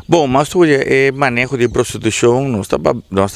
Bon, m'a studia e maneho di prostitushon, nos ta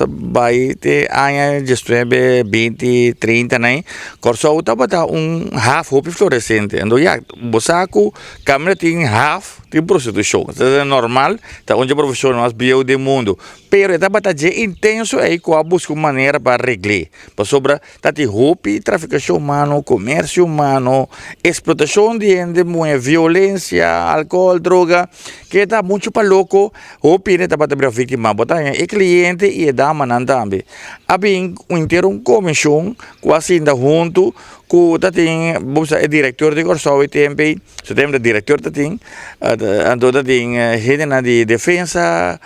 bai te aña 19, 20, 30 nei. Kòrsou tabata un haf hopi floresente. Anto ya, bo sa ku kaminda tin haf tin prostitushon. Ta normal, ta un dje profeshon mas bieu den mundu. Pero e tabata dje intenso ei ku a buska un manera pa regl'é. Pasobra ta tin hopi trafikashon humano, komersio humano, eksplotashon di hende muhé, violensia, alkohòl, droga, ke ta muchu pa loko, hopi hende tabata bira víktima. Bo ta haña e kliente i e damanan tambe. A bin henter un komishon ku a sinta huntu ku ta tin bo bisa e direktor di Kòrsou e tempu ei, su tempu ta direktor ta tin, anto ta tin hendenan di defensa,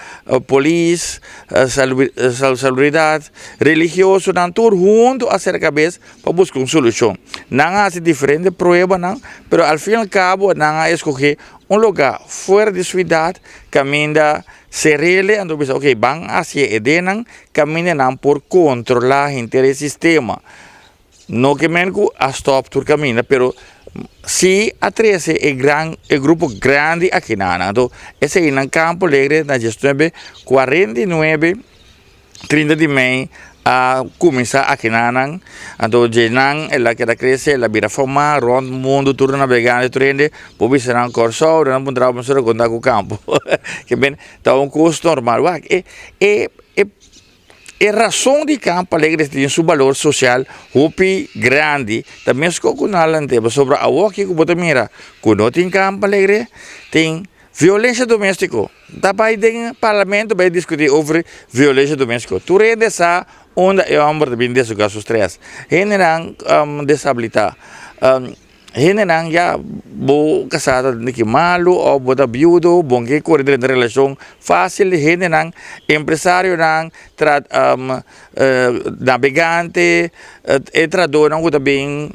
polis, salubridat, religiosonan tur huntu a sera kabes pa buska un solushon. Nan a hasi diferente pruebanan, pero al fin al kabo nan a eskohe un lugá fuera di suidat kaminda serele, anto bisa ok ban hasi e edenan kaminda nan por kontrolá henter e sistema. No ke men ku a stòp tur kaminda, pero si a trese e gran e grupo grandi akinan. Anto eseinan Campo Alegre na 1949 30 di mei a kuminsá akinanan. Anto djenan el a keda krese, el a bira famá rònt mundu, tur nabegante, tur hende por bisa nan Kòrsou, nan a puntra bo mester konta ku Campo. Ke men ta un kos normal. Wak e e e e rason di Campo Alegre tin su balor sosial hopi grandi ta meskos ku nan lant'é pasobra awoki ku bo ta mira ku no tin Campo Alegre tin violensia doméstiko. Ta bai den parlamento bai diskutí over violensia doméstiko. Tur hende sa unda e hòmber ta bin desogá su strès. Hendenan deshabilitá, hendenan ya bo kasá ta di ki malu òf bo ta biudo, bo ke kore drenta relashon fásil. Hendenan, empresarionan, nabegante, e trahadónan ku ta bin.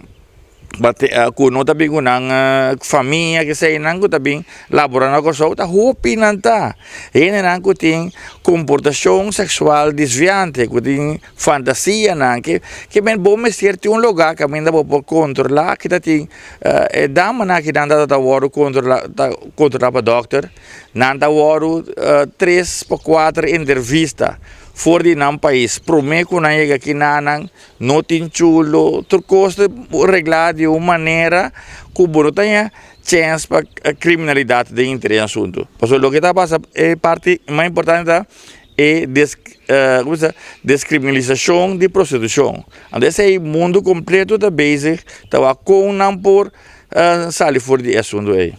Ku no ta bin ku nan famia keseinan ku ta bin labora na Kòrsou ta hopi nan ta. Hendenan ku tin komportashon seksual desviante, ku tin fantasianan ke ke men bo mester tin un lugá kaminda bo por kontrolá kita tin e damanan akinan ta ta wòrdu kontrolá ta kontrolá pa dòkter, nan ta wòrdu tres pa kuater entrevista for di nan pais promé ku nan yega kinanan. No tin chulo, tur kos ta reglá di un manera ku bo no ta haña chèns pa kriminalidat den inter e asuntu. Pasobra loke ta pasa e parti mas importante ta e des komo se deskriminalisashon di prostitushon. Anto esei mundu kompleto ta bezig ta wak kon nan por sali for di e asuntu ei.